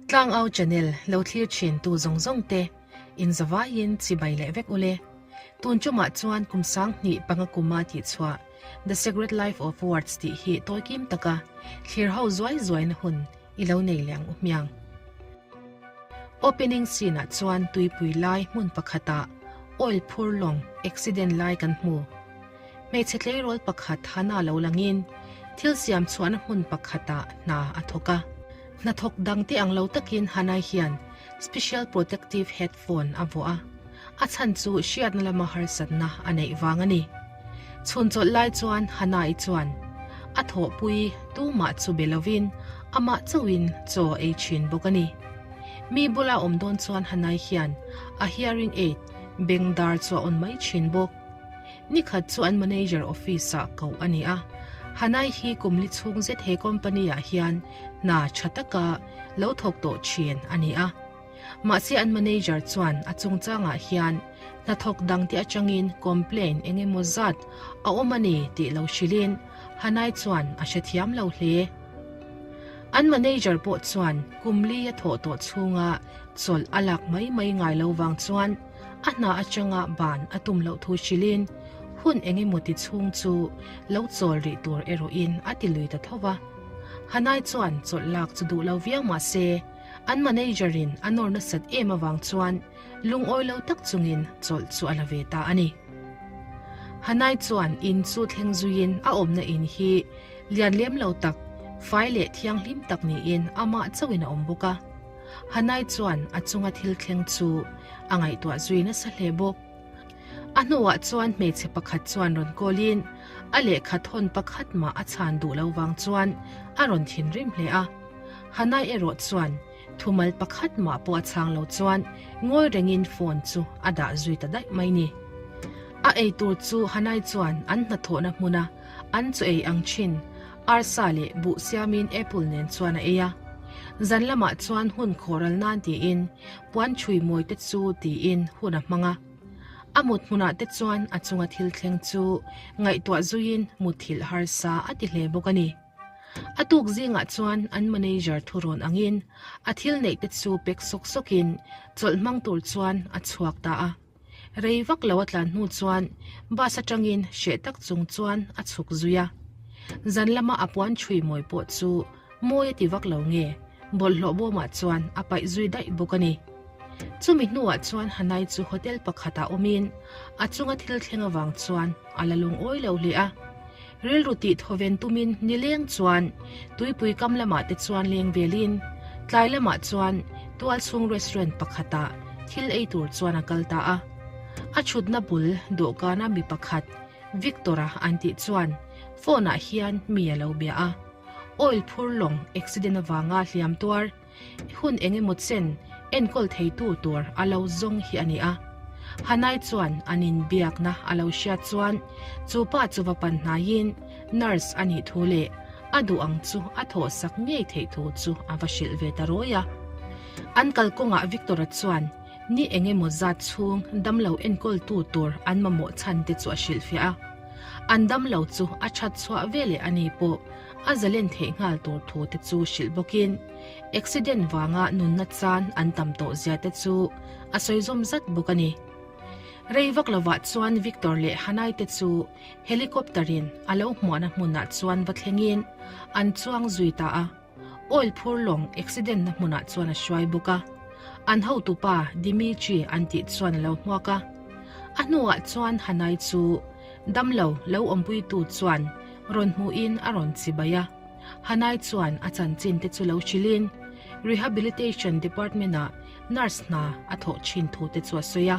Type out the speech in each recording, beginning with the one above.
Tlangau channel lo thlir thin tu zawng zawng te in zavaiin chibai leh vek ule. Tun tumah chuan kum 2005 kuma tih chhuah The Secret Life of Words tih hi tawi kim taka thlir ho zuai zuaina hun i lo nei leh ang u hmiang. Opening scene ah chuan tuipui lai hmun pakhatah oil phur lawng accident lai kan hmu. Hmeichhe tleirawl pakhat Hannah lo langin thil siam chhuahna hmun pakhatah hna a thawk a. Hnathawk dangte ang lo takin Hannah hian special protective headphone a vuah a, a chhan chu hriatna lama harsatna a neih vang a ni. Chhun chawlh lai chuan Hannah-i chuan a thawhpui tumah chu be lovin amah chauhin chaw ei thin bawk a ni. Mi bula awm dawn chuan Hannah-i hian a hearing aid beng dar chu a on mai thin bawk. Nikhat chu an manager office ah koh a ni a, Hanai hi kum li chhung zet he company ah hian hna tha taka lo thawk tawh thin a ni a. Mahse an manager chuan a chungchangah hian hnathawk dangte atangin complain eng emaw zat a awm a ni tih lo hrilhin Hanai chuan a hrethiam lo hle. An manager pawh chuan kum li a thawh tawh chhunga chawlh a lak mai mai ngai lo vang chuan A hna atanga ban a tum loh thu hrilhin hun eng emaw ti chhung chu lo chawl rih tur erawhin a ti lui ta tho va. Hanai chuan chawlh lak chu duh lo viau mah se, an manager in a nawr nasat em avang chuan lungawi lo tak chungin chawlh chu a la ve ta a ni. Hanai chuan in chu thleng zuiin a awmna in hi lian lem lo tak, fai leh thianghlim tak niin amah chauhin a awm bawk a. Hanai chuan a chunga thil thleng chu a ngaihtuah zui nasa hle bawk. A hnuah chuan hmeichhe pakhat chuan rawn kawlin a lehkha thawn pakhat mah a chhan duh lo vang chuan a rawn thinrim hle a. Hanai erawh chuan thumal pakhat mah pawh a chhang lo chuan ngawi rengin phone chu a dah zui ta daih mai ni. A ei tur chu Hanai chuan an hnathawhna hmuna an chu ei ang thin Arsa leh buh siamin apple nen chuan a ei a. Zan lamah chuan hun khawhral nan tiin puan chhui mawi te chu tiin hun a hmang a. A mut hmunah te chuan a chunga thil thleng chu ngaihtuah zuiin mutthilh harsa a ti hle bawk a ni. A tuk zingah chuan an manager thurawn angin a thil neih te chu pek sawk sawkin chawlh hmang tur chuan a chhuak ta a. Rei vak lo a tlan hnu chuan bus atangin hreh tak chung chuan a chhuk zui a. Zan lama a puan chhui mawi pawh chu mawi a ti vak lo nge, bawlhhlawh bawmah chuan a paih zui daih bawk a ni. Chumi hnuah chuan Hanai chu hotel pakhatah awmin a chunga thil thleng avang chuan a la lungawi lo hle a. Rilru tih thawven tumin nileng chuan tuipui kam lamah te chuan leng velin tlai lamah chuan tualchhung restaurant pakhatah thil ei tur chuan a kal ta a. A thutna bul dawhkana mi pakhat Victor-a an tih chuan phone-ah hian mi a lo bia a. Oil phur lawng accident avanga hliam tuar Hun eng emaw chen enkawl theitu tur a lo zawng hi a ni a. Hanai chuan an inbiakna a lo hriat chuan chu pa chu va pan hnaiin nurse a nih thu leh a duh ang chu a thawhsak ngei theih thu chu a va hrilh ve ta rawi a. An kalkawngah Victor-a chuan ni eng emaw zat chhung damlo enkawltu tur an mamawh chhan te chu a hrilhfiah a. An damlo chu a that chhuah veleh a ni pawh a zalen theih nghal tur thu te chu hrilh bawkin accident vanga nunna chan an tam tawh zia te chu a sawi zawm zat bawk a ni. Rei vak lovah chuan Victor leh Hanai te chu helicopter in a lo hmuahna hmunah chuan va thlengin an chuang zui ta a. Oil phur lawng accident na hmunah chuan a hruai bawk a. An hotupa Dimitri an tih chuan a lo hmuak a. A hnuah chuan Hanai chu damlo lo awmpuitu chuan rawn hmuhin a rawn chibai a. Hanai chuan a chanchin te chu lo hrilhin Rehabilitation Department-ah nurse hna a thawh thin thu te chu a sawi a.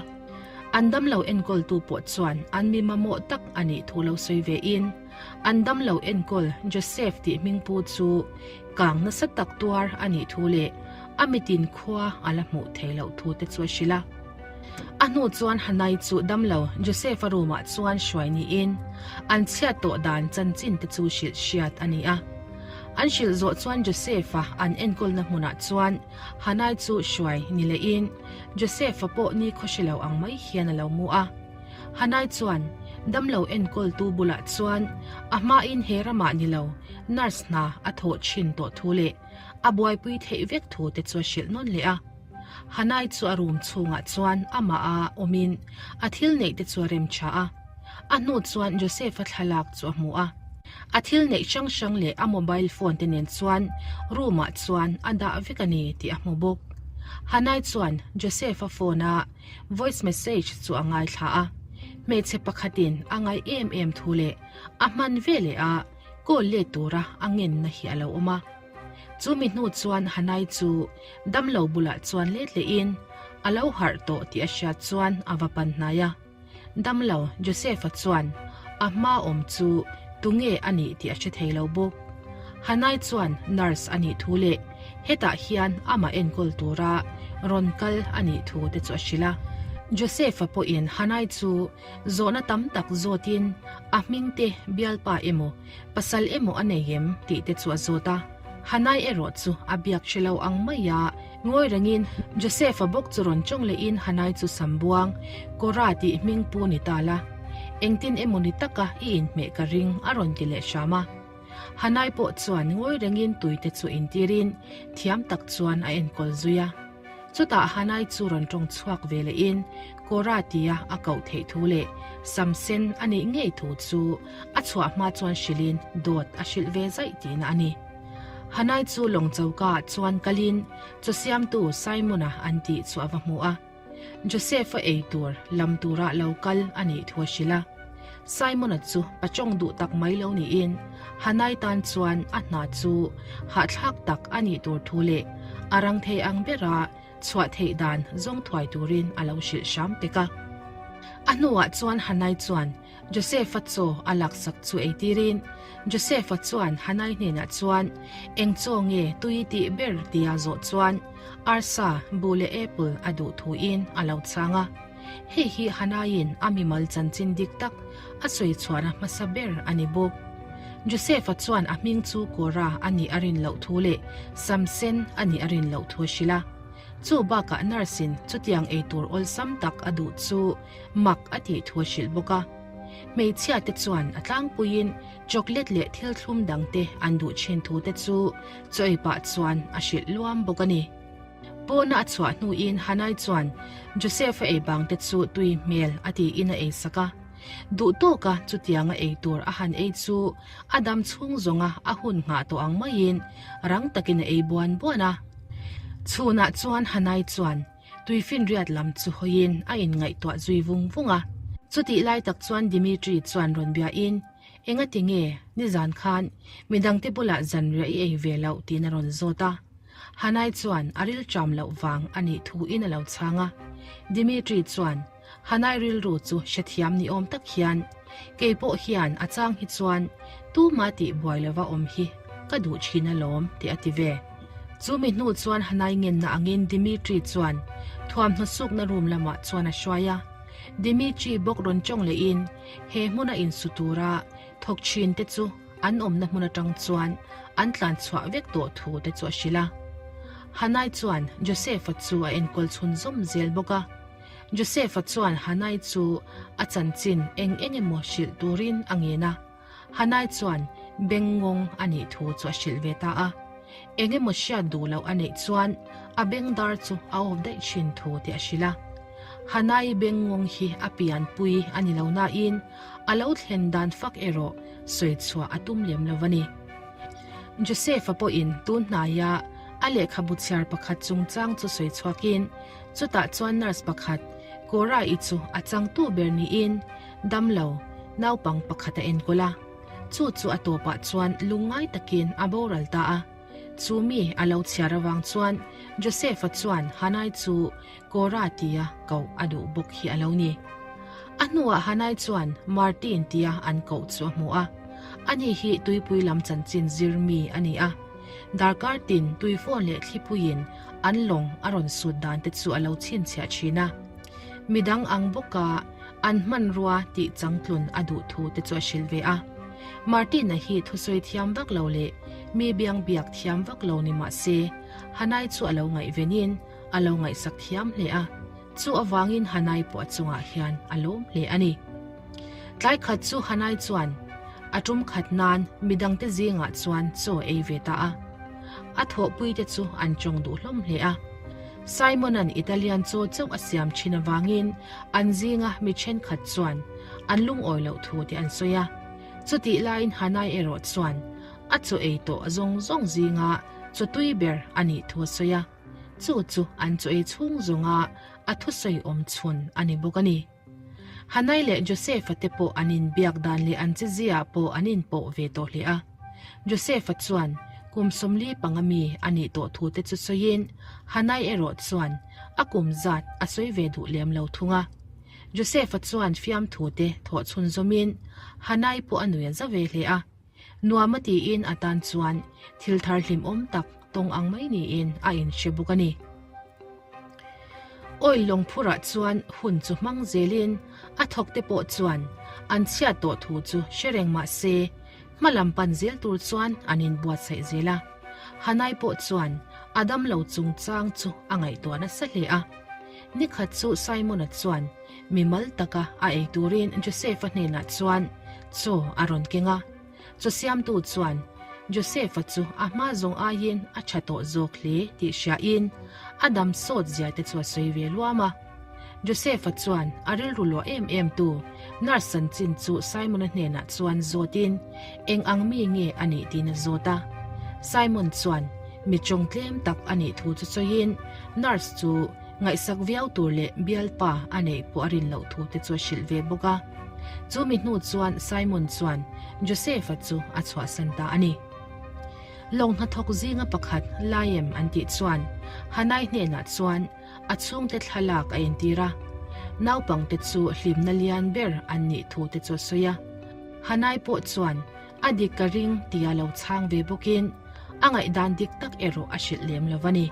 An damlo enkawltu pawh chuan an mi mamawh tak a nih thu lo sawi vein, An damlo enkawl Joseph tih hmingpu chu kang nasa tak tuar a nih thu leh a mitin khua a la hmuh theih loh thu te chu a hrilh a. A hnu chuan Hanai chu damlo Joseph-a room-ah chuan hruai niin an chhiat tawh dan chanchin te chu hrilh hriat a ni a. An hrilh zawh chuan Joseph-a an enkawlna hmunah chuan Hanai chu hruai ni lehin Joseph-a pawh ni khaw hre lo ang mai hian a lo mu a. Hanai chuan. Damlo enkawltu bulah chuan a hmain he ramah ni lo nurse hna a thawh thin tawh thu leh a buaipui theih vek thu te chu a hrilh nawn leh a. Hanai chu a room chhungah chuan amah a awmin a thil neih te chu a rem tha a. A hnu chuan Joseph-a thlalak chu a hmu a. A thil neih hrang hrang leh a mobile phone te nen chuan room ah chuan a dah vek a ni tih a hmu bawk. Hanai chuan Joseph-a phone a voice message chu a ngaithla a. Hmeichhe pakhatin a ngaih em em thu leh a hman veleh a call let tura a ngenna hi a lo awm a. Chu mi hnu chuan Hanai chu damlo bulah chuan let lehin a lo harh tawh tih a hriat chuan a va pan hnai a. Damlo Joseph-a chuan a hma awm chu tunge a nih tih a hre thei lo bawk. Hanai chuan nurse a nih thu leh hetah hian amah enkawl tura rawn kal a nih thu te chu a hrilh a. Joseph-a pawhin Hanai chu zawhna tam tak zawtin a hming te bialpa emaw pasal emaw a nei em tih te chu a zawt a. Hanai erawh chu a biak hre lo ang mai a, ngawi rengin Joseph-a bawk chu rawn tawng lehin Hanai chu Sambuang, Kora tih hming pu ni ta la. Engtin emaw ni taka i inhmeh ka ring a rawn ti leh hram a. Hanai pawh chuan ngawi rengin tuite chu intirin thiam tak chuan a enkawl zui a. Chutah Hanai chu rawn tawng chhuak ve lehin Kora tia a koh theih thu leh sam sen a nih ngei thu chu a chhuah hma chuan hrilhin dawt a hrilh ve zaih tihna a ni. Hanai chu lawng choka ah chuan kalin chaw siamtu Simon-a an tih chu a va hmu a. Joseph-a ei tur lam tura lo kal a nih thu a hrilh a. Simon-a chu pachawng duh tak mai lo niin Hanai tan chuan a hna chu hahthlak tak a nih tur thu leh a rang thei ang bera chhuah theih dan zawng thuai turin a lo hrilh hram pek a. A hnuah chuan Hanai chuan Joseph-a chaw a laksak chu ei tirin Joseph-a chuan Hanai hnenah chuan eng chaw nge tui tih ber tia zawh chuan arsa, buh leh apple a duh thuin a lo chhang a. Hei hi Hanaiin a mimal chanchin dik tak a sawi chhuahna hmasa ber a ni bawk. Joseph-a chuan a hming chu Kora a nih a rin loh thu leh Samsen a nih a rin loh thu a hrilh a. Chu bakah nurse-in chutiang ei tur awlsam tak a duh chu mak a tih thu a hrilh bawk a. Hmeichhia te chuan a tlangpuiin chocolate leh thil thlum dangte an duh thin thu te chu chaw ei pah chuan a hrilh luam bawk a ni. Pawna a chhuah hnuin Hanai chuan Joseph-a ei bangte chu tui hmel a tiin a ei sak a. Duh tawka chutianga ei tur a han ei chu a dam chhung zawnga a hun nghah tawh ang maiin rang takin a ei buan buan a. Chhunah chuan Hanai chuan tuifinriat lam chu hawiin a inngaihtuah zui vung vung a. Chutih lai tak chuan Dimitri chuan rawn biain, Engati nge nizan khan midangte bulah zanriah i ei ve loh tiin a rawn zawt a. Hanai chuan a rilṭam loh vang a nih thuin a lo chhang a. Dimitri chuan Hanai rilru chu hrethiam ni awm tak hian, Kei pawh hian a chang hi chuan tuma tih buai lova awm hi ka duh thin alawm tih a ti ve. Chu mi hnu chuan Hanai ngenna angin Dimitri chuan thuamhnaw sukna room lamah chuan a hruai a. Dimitri bawk rawn tawng lehin he hmuna insu tura thawk thin te chu an awmna hmun atang chuan an tlan chhuah vek tawh thu te chu a hrilh a. Hanai chuan Joseph-a chu a enkawl chhun zawm zel bawk a. Joseph-a chuan Hanai chu a chanchin eng eng emaw hrilh turin a ngen a. Hanai chuan bengngawng a nih thu chu a hrilh ve ta a. Eng emaw hriat duh loh a neih chuan a bengdar chu a awp daih thin thu te a hrilh a. Hanai bengngawng hi a pianpui a ni lo nain A lo thlen dan fak erawh sawi chhuah a tum lem lo a ni. Joseph-a pawhin tun hnaia a lehkhabu chhiar pakhat chungchang chu sawi chhuakin, chutah chuan nurse pakhat Cora-i chu a changtu ber niin damlo naupang pakhat a enkawl a. Chu chu a tawpah chuan lungngai takin a boral ta a. Chu mi a lo chhiar avang chuan Joseph-a chuan Hanai chu Cora tia koh a duh bawk hi a lo ni. A hnuah Hanai chuan Martin tia an koh chu a hmu a. Ani hi tuipui lam chanchin zir mi a ni a. Darkar tin tuifawn leh thlipuiin an lawng a rawn sut dan te chu a lo chhinchhiah thin a. Midang ang bawka an hmanrua tih changtlun a duh thu te chu a hrilh ve a. Martin-a hi thusawi thiam vak lo leh mi biang biak thiam vak lo ni mah se, Hanai chu a lo ngaihvenin a lo ngaihsak thiam hle a, chu avangin Hanai pawh a chungah hian a lawm hle a ni. Tlai khat chu Hanai chuan a tum khat nan midangte zingah chuan chaw ei ve ta a. A thawhpuite chu an tawng duh hlawm hle a. Simon-a'n Italian chaw chauh a siam thin avangin an zinga mi thenkhat chuan an lungawi loh thu te an sawi a. Chutih laiin Hanai erawh chuan a chaw ei tawh zawng zawng zinga chaw tui ber a nih thu a sawi a. Chu chu an chaw ei chhung zawnga a thusawi awm chhun a ni bawk a ni. Hanai leh Joseph-a te pawh an inbiak dan leh an chezia pawh an inpawh ve tawh hle a. Joseph-a chuan kum 40 panga mi a nih tawh thu te chu sawiin Hanai erawh chuan a kum zat a sawi ve duh lem lo thung a. Joseph-a chuan fiamthu te thawh chhunzawmin Hanai pawh a nui a za ve hle a. Nuam a tiin a tan chuan thil thar hlimawm tak tawng ang mai niin a inhre bawk a ni. Oil lawng phurah chuan hun chu hmang zelin a thawkte pawh chuan an chhiat tawh thu chu hre reng mah se hma lam pan zel tur chuan an inbuatsaih zel a. Hanai pawh chuan a damlo chungchang chu a ngaihtuah nasa hle a. Nikhat chu Simon-a chuan mimal taka a ei turin Joseph-a hnenah chuan chaw a rawn keng a. Chaw siamtu chuan Joseph-a chu a hma zawng aiin a tha tawh zawk hle tih hriain a dam sawt zia te chu a sawi ve luam a. Joseph-a chuan a rilru luah em em tu nurse chanchin chu Simon-a hnenah chuan zawtin eng ang mi nge a nih tiin a zawt a. Simon chuan mi tawng tlem tak a nih thu chu sawiin nurse chu Ngaihsak viau tur leh bialpa a neih pawh a rin loh thu te chu a hrilh ve bawk a. Chu mi hnu chuan Simon chuan Joseph-a chu a chhuahsan ta a ni. Lawng hnathawk zinga pakhat Laem an tih chuan Hanai hnenah chuan a chhungte thlalak a entir a. Naupangte chu hlimna lian ber an nih thu te chu a sawi a. Hanai pawh chuan a dik ka ring tia lo chhang ve bawkin a ngaihdan dik tak erawh a hrilh lem lo a ni.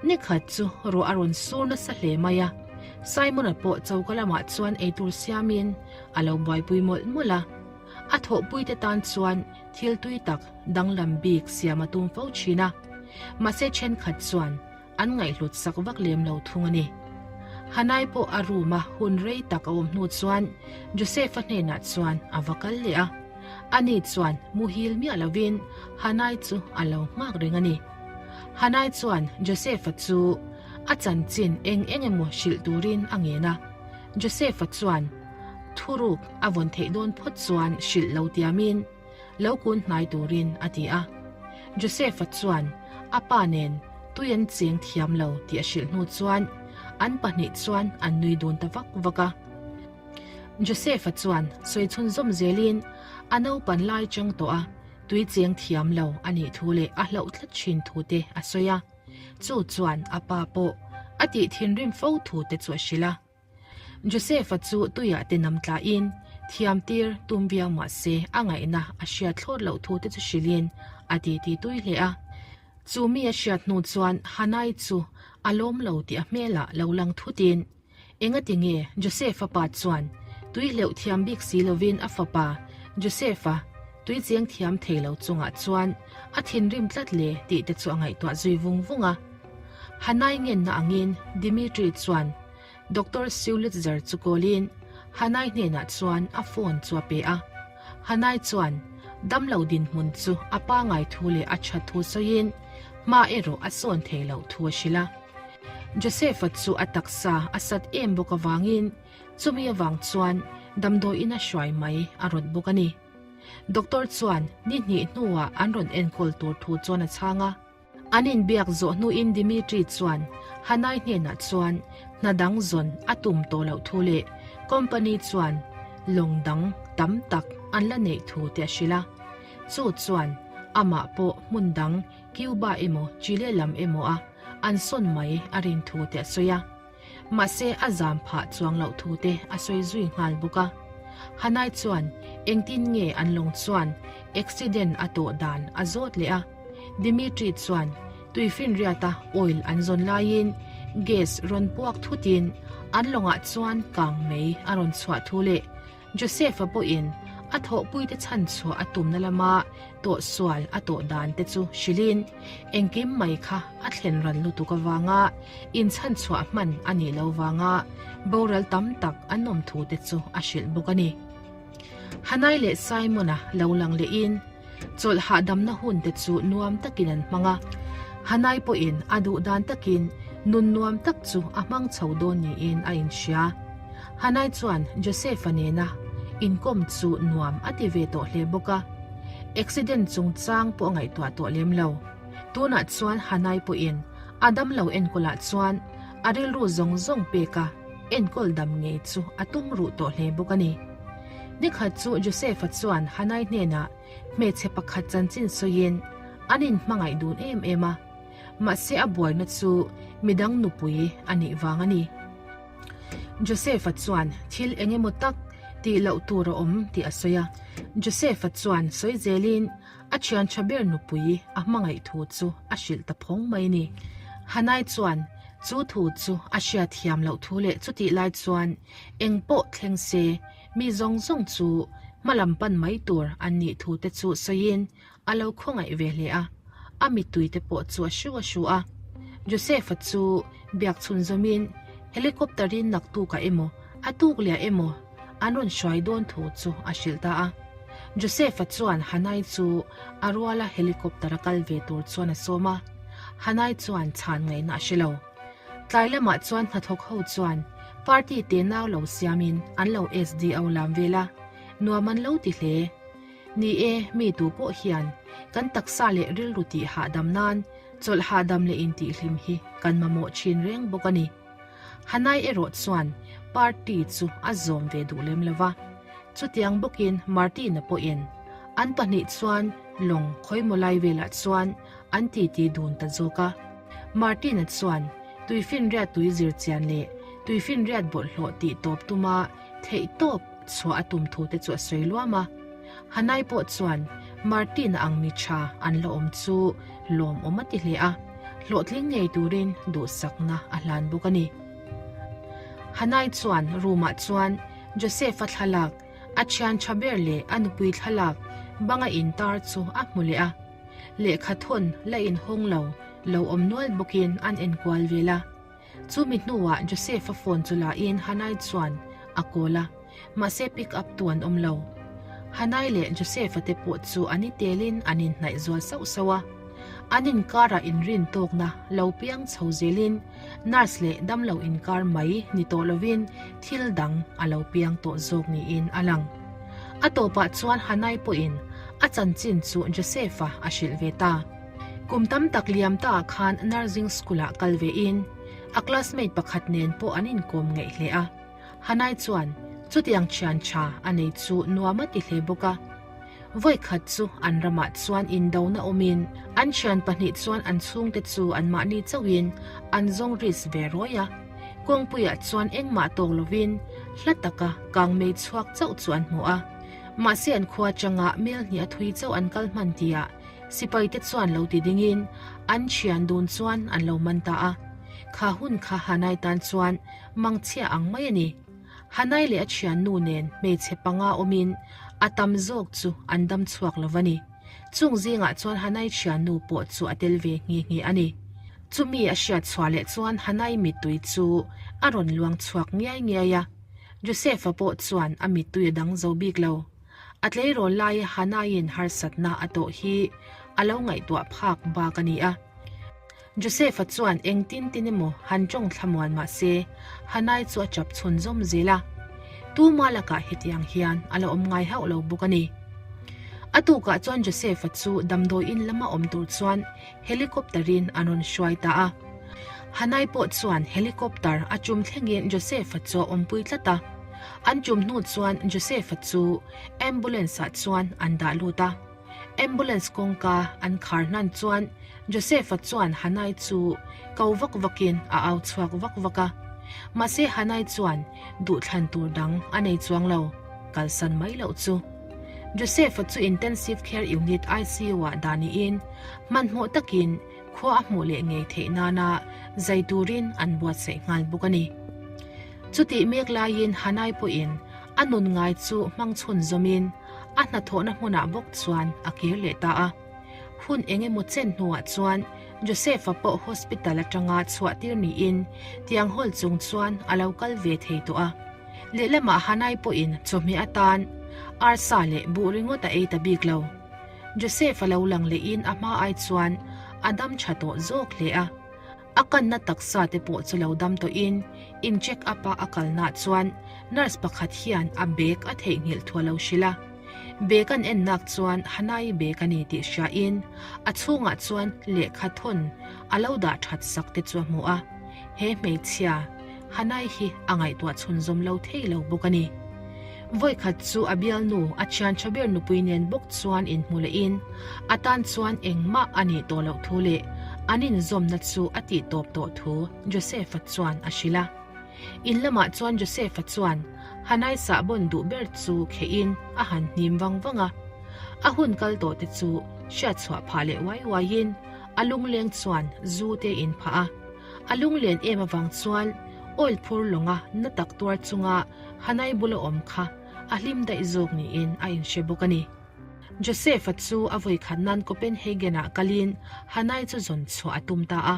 Nikhat chu ruah a rawn sur nasa hle mai a, Simon-a pawh choka lamah chuan eitur siamin a lo buaipui mawlh mawlh a. A thawhpuite tan chuan thil tui tak danglam bik siam a tum fo thin a, mahse thenkhat chuan an ngaihhlut sak vak lem lo thung a ni. Hanai pawh a room-a hun rei tak a awm hnu chuan Joseph-a hnenah chuan a va kal leh a, ani chuan muhil miah lovin Hanai chu a lo nghak reng a ni. Hanai chuan Joseph-a chu a chanchin eng eng emaw hrilh turin a ngen a. Joseph-a chuan thuruk a vawn theih dawn phawt chuan hrilh lo tiamin lo kun hnai turin a ti a. Joseph-a chuan a pa nen tui an cheng thiam lo tih a hrilh hnu chuan an pahnih chuan an nui dun ta vak vak a. Joseph-a chuan sawi chhunzawm zelin a naupan lai chang tawh a. Tui cheng thiam lo a nih thu leh a hlauh tlat thin thu te a sawi a, chu chuan a pa pawh a tih thinrim fo thu te chu a hrilh a. Joseph-a chu tuiah te nam tlahin thiam tir tum viau mah se a ngaihna a hriat thlawt loh thu te chu hrilhin a titi tui hle a. Chu mi a hriat hnu chuan Hanai chu a lawm lo tih a hmelah lo lang thutin Engati nge Joseph-a pa chuan tui hleuh thiam bik si lovin a fapa Joseph-a tui cheng thiam thei lo chungah chuan a thinrim tlat le tih te chu a ngaihtuah zui vung vung a. Hanai ngenna angin Dimitri chuan Doctor Siulitzer chu kawlin Hanai hnenah chuan a phone chu a pe a. Hanai chuan damlo dinhmun chu a pangai thu leh a that thu sawiin hma erawh a sawn thei loh thu a hrilh a. Joseph-a chu a taksa a sat em bawk avangin chumi avang chuan damdawiin a hruai mai a rawt bawk a ni. Doctor chuan ni hnih hnuah an rawn enkawl tur thu chuan a chhang a. An inbiak zawh hnuin Dimitri chuan Hanai hnenah chuan hna dang zawn a tum tawh loh thu leh company chuan lawng dang tam tak an la neih thu te a hrilh a. Chu chuan amah pawh hmun dang Cuba emaw Chile lam emaw a an sawn mai a rin thu te a sawi a. Mahse a zam phah chuang loh thu te a sawi zui nghal bawk a. Hanai chuan engtin nge an lawng chuan accident a tawh dan a zawt leh a. Dimitri chuan tuifinriata oil an zawn laiin gas rawn puak thutin an lawngah chuan kang mei a rawn chhuah thu leh Joseph-a pawhin a thawhpuite chhan chhuah a tumna lama tawhsual a tawh dan te chu hrilhin engkim mai kha a thlen ran lutuk avanga inchhan chhuah hman a nih lo vanga boral tam tak an awm thu te chu a hrilh bawk a ni. Hanai leh Simon-a lo lang lehin chawlh hahdamna hun te chu nuam takin an hmang a. Hanai pawhin a duh dan takin nun nuam tak chu a hmang chho dawn niin a inhria. Hanai chuan Joseph-a nena inkawm chu nuam a ti ve tawh hle bawk a, accident chungchang pawh a ngaihtuah tawh lem lo. Tunah chuan Hanai pawhin a damlo enkawlah chuan a rilru zawng zawng pek a, enkawl dam ngei chu a tum ruh tawh hle bawk a ni. Nikhat chu Joseph-a chuan Hanai hnenah hmeichhe pakhat chanchin sawiin an inhmangaih dun em em a, mahse a buaina chu midang nupui a nih vang a ni. Joseph-a chuan thil eng emaw tak tih loh tur a awm tih a sawi a. Joseph-a chuan sawi zelin a thian tha ber nupui a hmangaih thu chu a hrilh ta phawng mai a ni. Hanai chuan chu thu chu a hriat thiam loh thu leh chutih lai chuan eng pawh thleng se mi zawng zawng chu hma lam pan mai tur an nih thu te chu sawiin a lo khawngaih ve hle a, a mittui te pawh chu a hru a hru a. Joseph-a chu biak chhun zawmin helicopter-in naktukah emaw a tuk leh emaw an rawn hruai dawn thu chu a hrilh ta a. Joseph-a chuan Hanai chu a ruala helicopter-a kal ve tur chuan a sawm a, Hanai chuan chhan ngaihna a hre lo. Tlai lamah chuan hnathawk ho chuan party te nau lo siamin an lo SDO lam vel a, nuam an lo ti hle. Ni e, mi tu pawh hian kan taksa leh rilru tih hahdam nan chawlh hahdam leh intihhlim hi kan mamawh thin reng bawk a ni. Hanai erawh chuan party chu a zawm ve duh lem lo va. Chutiang bawkin Martina pawhin an pahnih chuan lawng khawimaw lai velah chuan an titi dun ta zawk a. Martina chuan tuifinriat tui zir chian leh tuifinriat bawlhhlawh tih tawp tuma theihtawp chhuah a tum thu te chu a sawi luam a. Hanai pawh chuan Martin-a ang mi tha an la awm chu lawmawm a ti hle a, hlawhtling ngei turin duhsakna a hlan bawk a ni. Hanai chuan room-ah chuan Joseph-a thlalak, a thian tha ber leh a nupui thlalak banga intar chu a hmu leh a. Lehkha thawn la inhawng lo, lo awm nual bawkin an enkual vel a. Chumi hnuah Joseph-a phone chu la in Hanai chuan a call a, mahse pick up tu an awm lo. Hanai leh Joseph-a te pawh chu an i telin an inhnaih zual sauh sauh a. An inkarah inrin tawkna lo piang chho zelin nurse leh damlo inkar mai ni tawh lovin thil dang a lo piang tawh zawk niin a lang. A tawpah chuan Hanai pawhin a chanchin chu Joseph-a a hrilh ve ta. Kum tam tak liam ta ah khan nursing school ah kal ve in a classmate pakhat nen pawh an inkawm ngeih hle a. Hanai chuan chutiang thian tha a nei chu nuam a ti hle bawk a. Vawikhat chu an ramah chuan indona awmin an thian pahnih chuan an chhungte chu anmahni chauhin an zawng risk ve rawi a. Kawngpuiah chuan engmah tawk lovin hla taka kangmei chhuak chauh chu an hmu a. Mahse an khua atanga mel hnih a thui chauh an kal hman tihah Sipai te chuan lo ti dingin an thian dun chuan an lo man ta a. Kha hun kha Hanai tan chuan mangchhia ang mai a ni. Hanai leh a thiannu nen hmeichhe panga awmin a tam zawk chu an dam chhuak lo va ni. Chung zingah chuan Hanai thiannu pawh chu a tel ve nghe nghe a ni. Chumi a hriat chhuah leh chuan Hanai mittui chu a rawn luang chhuak ngiai ngiai a. Joseph-a pawh chuan a mittui a dang zo bik lo. A tleirawl laia Hanaiin harsatna a tawh hi a lo ngaihtuah phak bak a ni a. Joseph-a chuan engtin tin emaw han tawng thlamuan mah se, Hanai chu a chap chhun zawm zel a. Tuma lakah hetiang hian a la awm ngai hauh lo bawk a ni. A tukah chuan Joseph-a chu damdawiin lama awm tur chuan helicopter-in an rawn hruai ta a. Hanai pawh chuan helicopter a chum thlengin Joseph-a chu a awmpui tlat a. An chum hnu chuan Joseph-a chu ambulance-ah chuan an dah lut a. Ambulance kawngka an khar hnan chuan Joseph-a chuan Hanai chu ko vak vakin a au chhuak vak vak a. Mahse Hanai chuan duhthlan tur dang a nei chuang lo, kalsan mai loh chu. Joseph-a chu Intensive Care Unit, ICU, ah dah niin hmanhmawh takin khua a hmuh leh ngei theih nana zai turin an buatsaih nghal bawk a ni. Chutih mek laiin Hanai pawhin a nun ngai chu hmang chhun zawmin a hnathawhna hmunah bawk chuan a kir leh ta a. Hun eng emaw chen hnuah chuan Joseph-a pawh hospital atanga chhuah tir niin tiang hawl chung chuan a lo kal ve thei tawh a. Lehlamah Hanai pawhin chawhmeh atan. Arsa leh buh ringawt a ei ta bik lo. Joseph-a lo lang lehin a hma ai chuan a dam tha tawh zawk hle a. A kanna taksa te pawh chu lo dam tawhin in check up a a kalnaah chuan nurse pakhat hian a bag a theihnghilh thu a lo hrilh a. Bag an ennak chuan Hanai bag a ni tih hriain a chhungah chuan lehkha thawn a lo dah that sak te chu a hmu a. He hmeichhia Hanai hi a ngaihtuah chhunzawm lo thei lo bawk a ni. Vawikhat chu a bialnu a thian tha ber nupui nen bawk chuan inhmu lehin a tan chuan engmah a nih tawh loh thu leh an inzawmna chu a tih tawp tawh thu Joseph-a chuan a hrilh a. In lamah chuan Joseph-a chuan Hanai sahbawn duh ber chu khehin a han hnim vang vang a. A hun kal tawh te chu hriatchhuah phah leh uai uaiin a lungleng chuan zu te in phah a. A lunglen em avang chuan oil phur lawnga na tak tuar chunga Hanai bula awm kha a hlim daih zawk niin a inhre bawk a ni. Joseph-a chu a vawikhat nan Copenhagen-ah kalin Hanai chu zawn chhuah a tum ta a.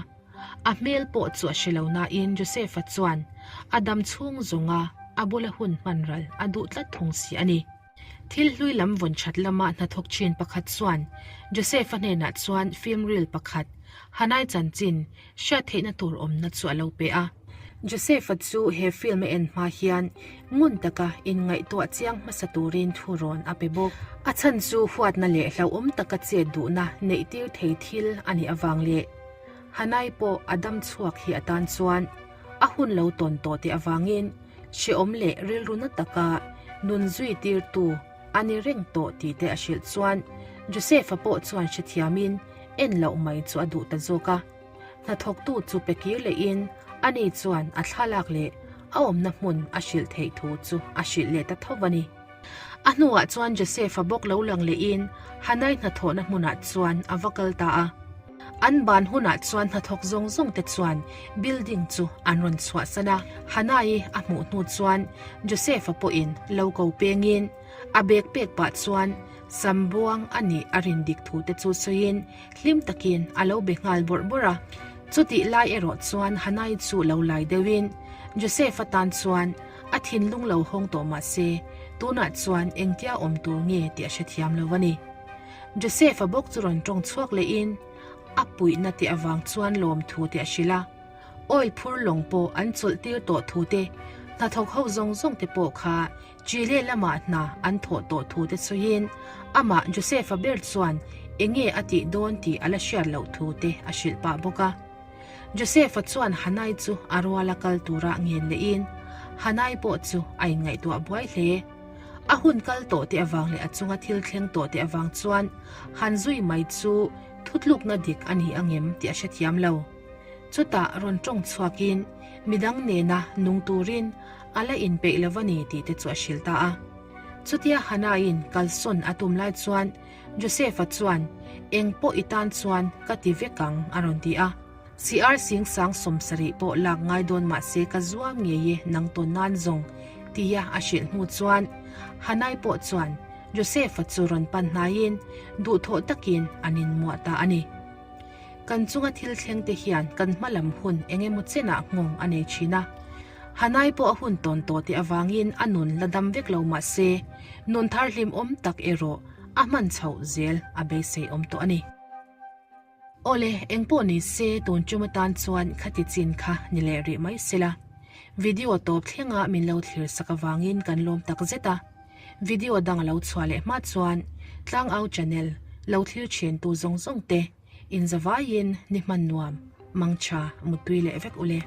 A hmel pawh chu a hre lo nain Joseph-a chuan a dam chhung zawnga a bula hun hman ral a duh tlat thung si a ni. Thil hlui lam vawn that lama hnathawk thin pakhat chuan Joseph-a hnenah chuan film reel pakhat, Hanai chanchin, hriat theihna tur awmna chu a lo pe a. Joseph-a chu he film a en hma hian ngun taka inngaihtuah chiang hmasa turin thu rawn a pe bawk. A chhan chu huatna leh hlauhawm taka chet duhna neih tir thei thil a nih avang leh Hanai pawh a dam chhuak hi atan chuan a hun lo tawn tawh teh avangin Hrehawm leh rilru na taka nun zui tirtu a ni reng tawh tih te a hrilh chuan Joseph-a pawh chuan hrethiamin en loh mai chu a duh ta zawk a. Hnathawktu chu pe kir lehin ani chuan a thlalak leh a awmna hmun a hrilh theih thu chu a hrilh leh ta tho a ni. A hnuah chuan Joseph-a bawk lo lang lehin Hanai hnathawhna hmunah chuan a va kal ta a. An ban hunah chuan hnathawk zawng zawng te chuan building chu an rawn chhuahsan a. Hanai a hmuh hnu chuan Joseph-a pawhin lo ko pengin a bag pek pah chuan sam buang a nih a rin dik thu te chu sawiin hlim takin a lo be nghal bawrh bawrh a. Chutih lai erawh chuan Hanai chu lo lai deuhin Joseph-a tan chuan a thinlung lo hawng tawh mah se tunah chuan engtia awm tur nge tih a hrethiam lo a ni. Joseph-a bawk chu rawn tawng chhuak lehin a puihna te avang chuan lawmthu te a hrilh a. Oil phur lawng pawh an chawlh tir tawh thu te, hnathawk ho zawng zawng te pawh kha Chile lamah hna an thawh tawh thu te sawiin amah Joseph-a ber chuan enge a tih dawn tih a la hriat loh thu te a hrilh pah bawk a. Joseph-a chuan Hanai chu a ruala kal tura ngen lehin Hanai pawh chu a inngaihtuah buai hle. A hun kal tawh te avang leh a chunga thil thleng tawh te avang chuan han zui mai chu thutlukna dik a ni angem tih a hrethiam lo. Chutah rawn tawng chhuakin midang nena nung turin a la inpeih lo a ni tih te chu a hrilh ta a. Chutia Hanaiin kalsawn a tum lai chuan Joseph-a chuan, Eng pawh i tan chuan ka ti vek ang, a rawn ti a. CR sing sang 70 pawh lak ngai dawn mah se ka zuam ngei e nang tawn nan zawng, tia a hrilh hnu chuan Hanai pawh chuan Joseph-a chu rawn pan hnaiin duhthawh takin an inmuah ta a ni. Kan chunga thil thleng te hian kan hma lam hun eng emaw chenah nghawng a nei thin a. Hanai pawh a hun tawn tawh teh avangin a nun la dam vek lo mah se, nun thar hlimawm tak erawh a hman chhoh zel a beisei awm tawh a ni. Awle, engpawh ni se tun tum atan chuan khati chin kha ni leh rih mai sela. Video tawp thlenga min lo thlir sak avangin kan lawm tak zet a. Video dang a lo chhuah leh hma chuan Tlangau channel lo thlir thin tu zawng zawng te inzavaiin ni hman nuam, mangtha, muttui leh vek ule.